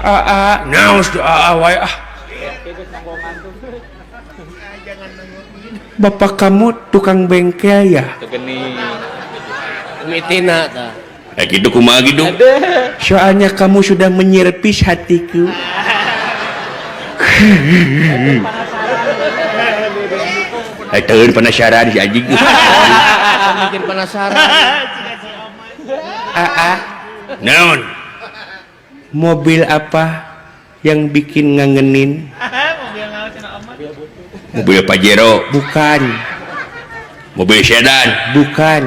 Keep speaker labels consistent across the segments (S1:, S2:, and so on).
S1: Aa, naos doa wae ah. Bapak kamu tukang bengkel ya?
S2: Mitina tah.
S3: Gitu kumaha gitu.
S1: Soalnya kamu sudah menyerpis hatiku.
S3: Teueun penasaran si anjing.
S2: Bikin penasaran.
S1: Aa,
S3: Naon?
S1: Mobil apa yang bikin ngangenin?
S3: Mobil Pajero.
S1: Bukan.
S3: Mobil sedan.
S1: Bukan.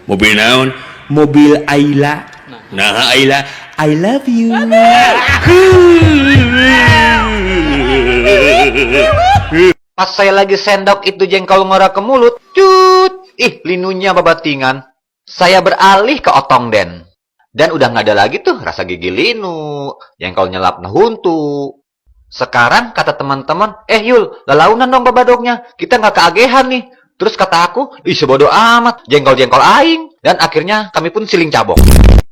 S3: Mobil naon?
S1: Mobil Ayla.
S3: Nah, Ayla.
S1: I love you.
S4: Pas saya lagi sendok itu jengkol ngora ke mulut, cut, ih linunya babatingan. Saya beralih ke otong den. Dan udah nggak ada lagi tuh rasa gigi linu, jengkol nyelap nehuntu. Sekarang kata teman-teman, Yul, lalaunan dong babadognya, kita nggak keagehan nih. Terus kata aku, ih sebodoh amat, jengkol-jengkol aing. Dan akhirnya kami pun siling cabok.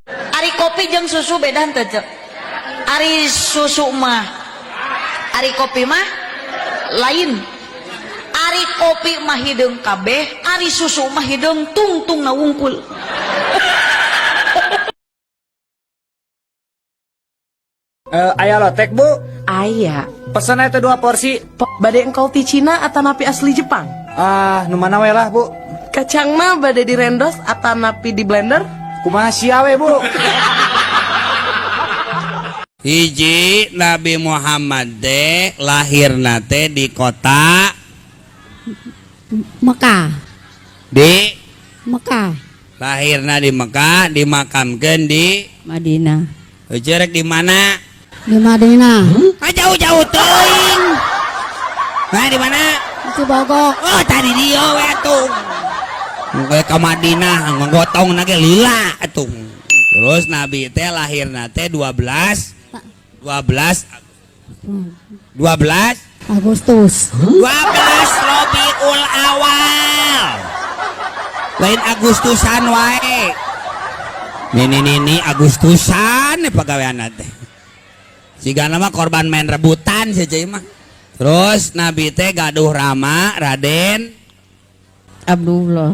S5: Ari kopi jeung susu beda henteu, Cek? Ari susu mah, ari kopi mah lain. Ari kopi mah hideung kabeh, ari susu mah hideung tungtung na wungkul.
S6: Aya lotek, Bu?
S7: Aya.
S6: Pesen eta 2 porsi.
S7: Bade engkol ti Cina atanapi asli Jepang?
S6: Ah, nu mana we lah, Bu?
S7: Kacangna bade direndos atanapi di blender?
S6: Kumaha sia we, Bu?
S8: Hiji Nabi Muhammad teh lahirna teh di kota
S9: Mekah.
S8: Di
S9: Mekah.
S8: Lahirna di Mekah, dimakamkeun di
S9: Madinah.
S8: Heueuh rek di mana?
S9: Di Madinah.
S8: Ah, jauh-jauh teuing. Nah, di mana?
S9: Di Bogor.
S8: Oh, tadi dia we atuh. Mun ka Madinah ngagotong na ge lila atuh. Terus Nabi teh lahirna teh 12 12 12
S9: Agustus.
S8: 12 Rabiul Awal. Lain Agustusan wae. Nini Agustusan pagaweanna teh. Sigana mah korban main rebutan si ceu mah. Terus Nabi teh gaduh rama Raden
S9: Abdullah.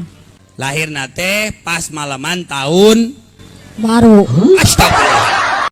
S8: Lahirna teh pas malaman tahun
S9: baru.
S8: Astagfirullah.